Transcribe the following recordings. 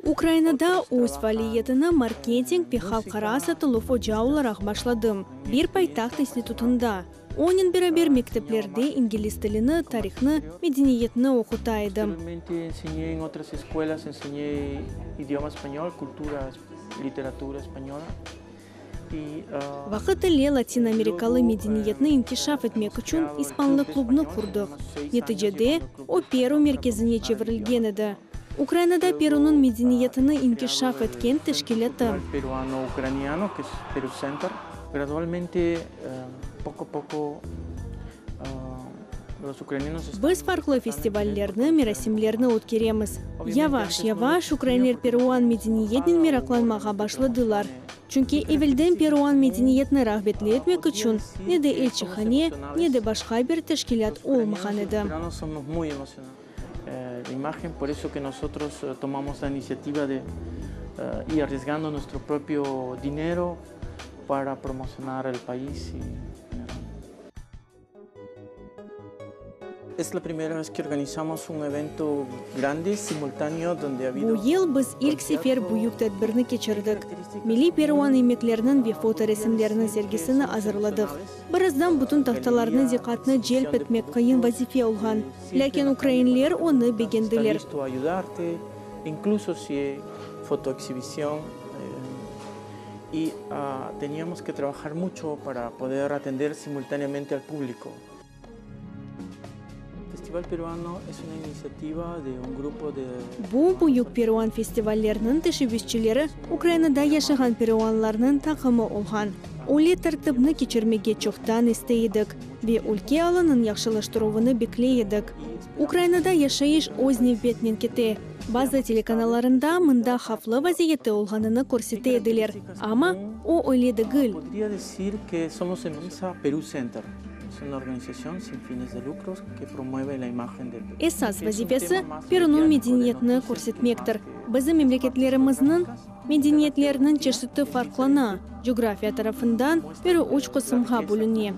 Ukrainada öz faaliyetini marketing ve halqara satıluv oca olaraq başladım, bir paytaht institutında. Onen beraber mekteplerde ingliz tilini, tarihnı, medeniyetni oquta edim. Vaqıt ile latin-amerikalı medeniyetni inkişaf etmek içün ispanlı klubnı qurdıq. Neticede, o Peru merkezine çevirilgen edi, Ukrainada Perunıñ medeniyetini inkişaf etken teşkilâtı. Biz farqlı festivallerni, merasimlerni ötkeremiz. Yavaş-yavaş ukrainler peruan medeniyetnen meraqlanmağa başladılar. Çünki evelden peruan medeniyetni rağbetli etmek içün ne de elçihane, ne de başqa bir teşkilât olmağan edi. Bu yıl biz ilk sefer büyük tedbirni keçirdik, milliy peruan yemekleriniñ ve fotoresimleriniñ sergisini azırladıq. Birazdan bütün tahtalarnı diqqatnı celp etmek qıyın vazife olğan, lâkin ukrainler onı begendiler. Bu büyük peruan festivalleriniñ teşebbüsçileri Ukrainada yaşağan peruanlarnıñ taqımı olğan. Öyle tertipni keçirmege çoqtan istey edik ve ülke alınıñ yahşılaştıruvını bekley edik. Ukrainada yaşayış öz nevbetnen kete. Bazı telekanallarında mında havflı vaziyette olğanını körsete ediler, amma o öyle degil. Esas vazifesi, Perunıñ medeniyetini körsetmektir. Bizim memleketlerimizniñ medeniyetleriniñ çeşiti farqlana, cografiya tarafından Peru üç qısımğa bölüne.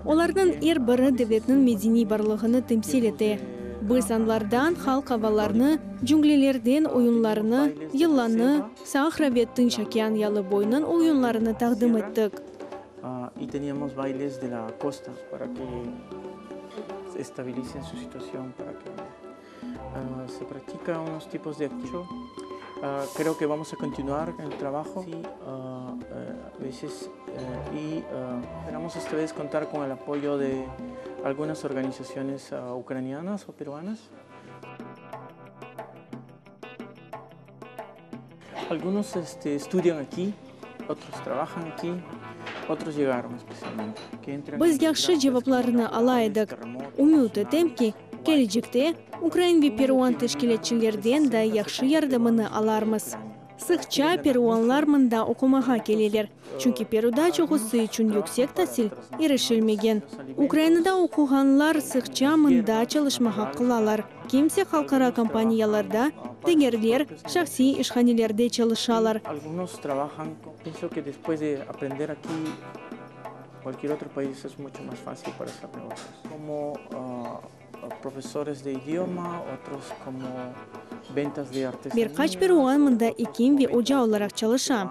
Olarnıñ er biri devletniñ medeniy barlığını temsil ete. Biz anlardan halq avalarını, cünglilerden oyunlarını, yılannı, Sahra ve Tınç okean yalı boyunıñ oyunlarını taqdim ettik. Y teníamos bailes de la costa para que estabilicen su situación, para que se practica unos tipos de Creo que vamos a continuar el trabajo a veces y esperamos esta vez contar con el apoyo de algunas organizaciones ucranianas o peruanas. Algunos este estudian aquí, otros trabajan aquí, otros llegaron especialmente. Biz yahşı cevaplarnı ala edik. Ümüt etem ki, kelecekte ukrain ve peruan teşkilâtçilerden da yahşı yardımını alarmız. Sıqça peruanlar mında oqumağa keleler, çünki Peruda çoqusı içün yüksek tasil irişilmegen. Ukrainada oquğanlar sıqça mında çalışmağa qılalar, kimse halqara kompaniyalarda, digerler şahsiy işhanelerde çalışalar. Bir qaç peruan mında ekim ve oca olaraq çalışa.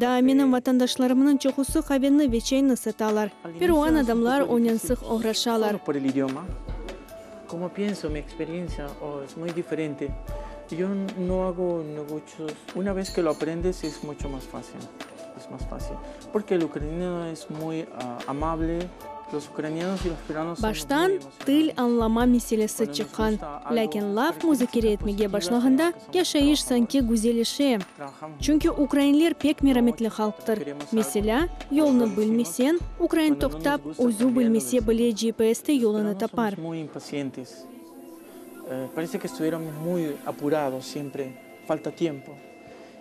Daa menim vatandaşlarımnıñ çoqusı qaveni ve çaynı satalar. Peruan adamlar onen sıq oğraşalar. Baştan til añlama meselesi çıqqan, lâkin laf muzakere etmege başlağanda, yaşayış sanki güzelleşe. Çünki ukrainler pek merametli halqtır. Meselâ, yolnı bilmeseñ, ukrain toqtap, özü bilmese bile GPS-te yolunı tapar.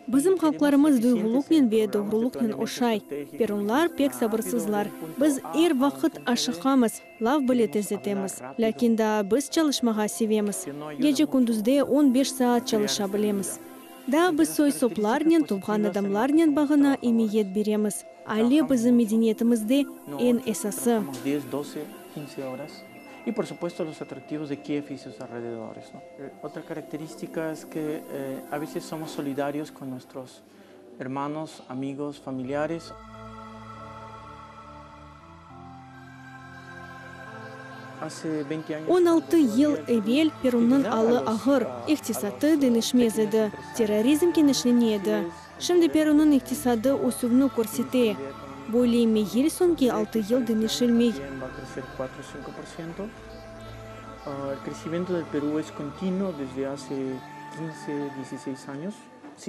Bizim halqlarımız duyğulıqnen ve doğrulıqnen oşay. Perunlar pek sabırsızlar. Biz er vaqıt aşıqamız, laf bile tez etemiz. Lâkin daa biz çalışmağa sevemiz. Gece-kündüzde on beş saat çalışa bilemiz. Daa biz soy-soplarnen, tuvğan adamlarnen bağına emiyet beremiz. Aile bizim medeniyetimizde eñ esası. Y por supuesto los atractivos de Kiev y sus alrededores, ¿no? Otra característica es que a veces somos solidarios con nuestros hermanos, amigos, familiares. 16 yıl evel Perunıñ alı ağır, iqtisatı deñişmez edi, terrorizm kenişlene edi. Şimdi Perunıñ iqtisadı ösüvni körsete. Böyle meyil soñki altı yıl deñişilmey.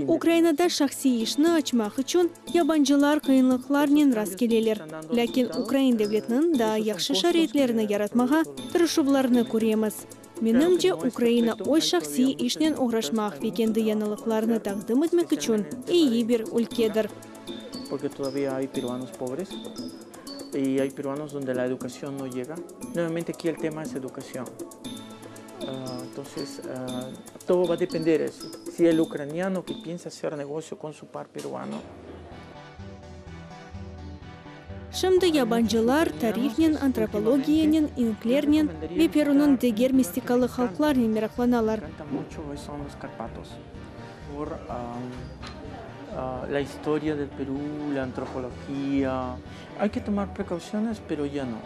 Ukrainada şahsiy işni açmaq içün yabancılar qıyınlıqlarnen rastkeleler, lâkin ukrain devletiniñ daa yahşı şaraitlerni yaratmağa tırışuvlarını köremiz. Menimce, Ukraina öz şahsiy işnen oğraşmaq ve kendi yañılıqlarını taqdim etmek içün eyi bir ülkedir. Entonces, todo va a depender si el ucraniano que piensa hacer negocio con su par peruano. Şimdi yabancılar tarihnen, antropologiyanen, inklernen ve Perunıñ diger mistikalı halqlarnen meraqlanalar. La historia del Perú, la antropología. Hay que tomar precauciones, pero ya no.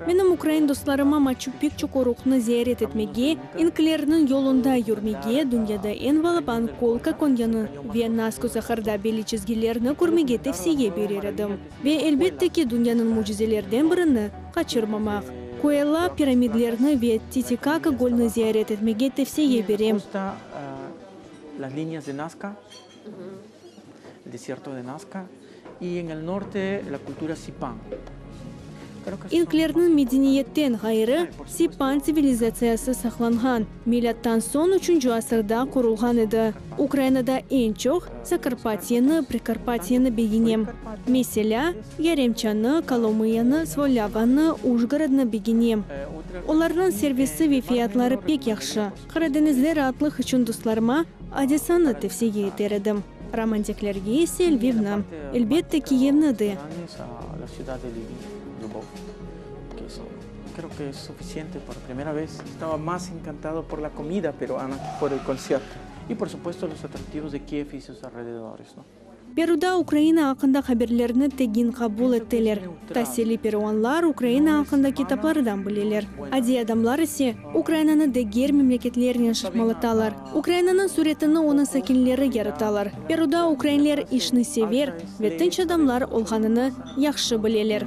Menim ukrain dostlarıma Maçu-Pikçu qoruqnı ziyaret etmege, inklerniñ yolunda yürmege, dünyada eñ balaban Kolka konyonı ve Nasko Saharda belli çizgilerni körmege tevsiye berer edim. Ve, elbette ki, dünyanıñ mücizelerden birini qaçırmamaq, Kuella piramidlerni ve Titikaka gölni ziyaret etmege tevsiye berem. İnklerniñ medeniyetten ğayrı, Sipan tsivilizatsiyası saqlanğan, milâttan soñ üçünci asırda qurulğan edi. Ukrainada eñ çoq Zakarpatyeni, Prikarpatyeni begenem. Meselâ, Yaremçanı, Kolomıyanı, Svolâvanı, Ujgorodnı begenem. Olarnıñ servisi ve fiyatları pek yahşı. Qaradenizde raatlıq içün dostlarıma Odesanı tevsiye eter edim. Romantiklerge ise Lvivni, elbette, Kiyevni de. Peruda Ukraina aqqında haberlerni tegin qabul ettiler. Tasilli peruanlar Ukraina aqqında kitaplardan bileler. Adiy adamlar ise Ukrainanı diger memleketlernen şırmalatalar. Ukrainanıñ süretini onıñ sakinleri yaratalar. Peruda ukrainler işni sever ve tınç adamlar olğanını yahşı bileler.